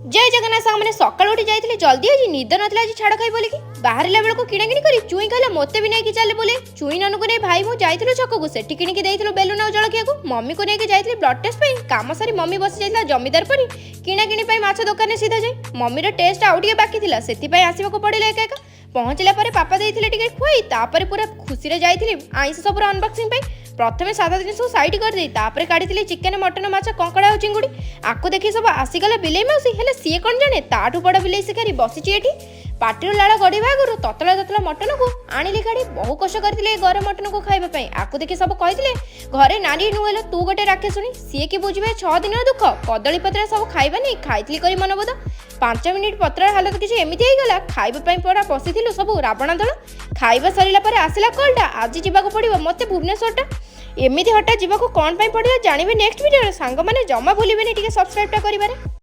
ଜୟ ଜଗନ୍ନାଥ ସାଙ୍ଗମାନେ। ସକାଳୁ ଉଠି ଯାଇଥିଲି ଜଲ୍ଦି, ଆଜି ନିଦ ନଥିଲା ଆଜି ଛାଡ଼ ଖାଇ ବୋଲିକି। ବାହାରିଲା ବେଳକୁ କିଣାକିଣି କରି ଚୁଇଁ କହିଲା, "ମୋତେ ବି ନେଇକି ଚାଲେ ବୋଲେ।" ଚୁଇଁ ନନୁକୁ ନେଇ ଭାଇ ମୁଁ ଯାଇଥିଲୁ ଛକକୁ। ସେଠି କିଣିକି ଦେଇଥିଲୁ ବେଲୁନ ଆଉ ଜଳଖିଆକୁ। ମମିକୁ ନେଇକି ଯାଇଥିଲି ବ୍ଲଡ୍ ଟେଷ୍ଟ ପାଇଁ। କାମ ସାରି ମମି ବସି ଯାଇଥିଲା ଜମିଦାର ପରି କିଣାକିଣି ପାଇଁ ମାଛ ଦୋକାନରେ ସିଧା ଯାଇ। ମମିର ଟେଷ୍ଟ ଆଉ ଟିକେ ବାକି ଥିଲା, ସେଥିପାଇଁ ଆସିବାକୁ ପଡ଼ିଲା ଏକା ଏକା। ପହଞ୍ଚିଲା ପରେ ପାପା ଦେଇଥିଲେ ଟିକେ ଖୁଆଇ। ତାପରେ ପୁରା ଖୁସିରେ ଯାଇଥିଲି ଆଇଁଷ ସବୁର ଅନବକ୍ସିଂ ପାଇଁ। ପ୍ରଥମେ ସାଧା ଜିନିଷକୁ ସାଇଡ୍ କରିଦେଇ ତାପରେ କାଢ଼ିଥିଲି ଚିକେନ, ମଟନ, ମାଛ, କଙ୍କଡ଼ା ଆଉ ଚିଙ୍ଗୁଡ଼ି। ଆକୁ ଦେଖି ସବୁ ଆସିଗଲା ବିଲେଇ ମାଉସୀ। ହେଲେ ସିଏ କ'ଣ ଜାଣେ, ତାଠୁ ବଡ଼ ବିଲେଇ ଶିକାରୀ ବସିଛି ଏଠି। ପାଟିରୁ ଲାଳ ଗଡ଼ିବା ଆଗରୁ ତତଲା ତତଲା ମଟନକୁ ଆଣିଲି କାଢ଼ି। ବହୁ କଷ୍ଟ କରିଥିଲେ ଏ ଗରମ ମଟନକୁ ଖାଇବା ପାଇଁ। ଆକୁ ଦେଖି ସବୁ କହିଥିଲେ ଘରେ, "ନାରୀ ନୁହେଁ ତୁ ଗୋଟେ ରାକ୍ଷସୁଣି।" ସିଏ କି ବୁଝିବେ 6 ଦିନର ଦୁଃଖ। କଦଳୀ ପତ୍ର ସବୁ ଖାଇବାନି, ଖାଇଥିଲି କରି ମନବୋଧ। 5 ମିନିଟ୍ ପତ୍ରର ହାଲତ କିଛି ଏମିତି ହେଇଗଲା। ଖାଇବା ପାଇଁ ପରା ବସିଥିଲୁ ସବୁ ରାବଣ ଦଳ। ଖାଇବା ସରିଲା ପରେ ଆସିଲା କଲ୍ଟା, ଆଜି ଯିବାକୁ ପଡ଼ିବ ମୋତେ ଭୁବନେଶ୍ୱରଟା। ଏମିତି ହଠାତ୍ ଯିବାକୁ କ'ଣ ପାଇଁ ପଡ଼ିଲା, ଜାଣିବେ ନେକ୍ସଟ ଭିଡ଼ିଓରେ। ସାଙ୍ଗମାନେ, ଜମା ଭୁଲିବେନି ଟିକେ ସବସ୍କ୍ରାଇବଟା କରିବାରେ।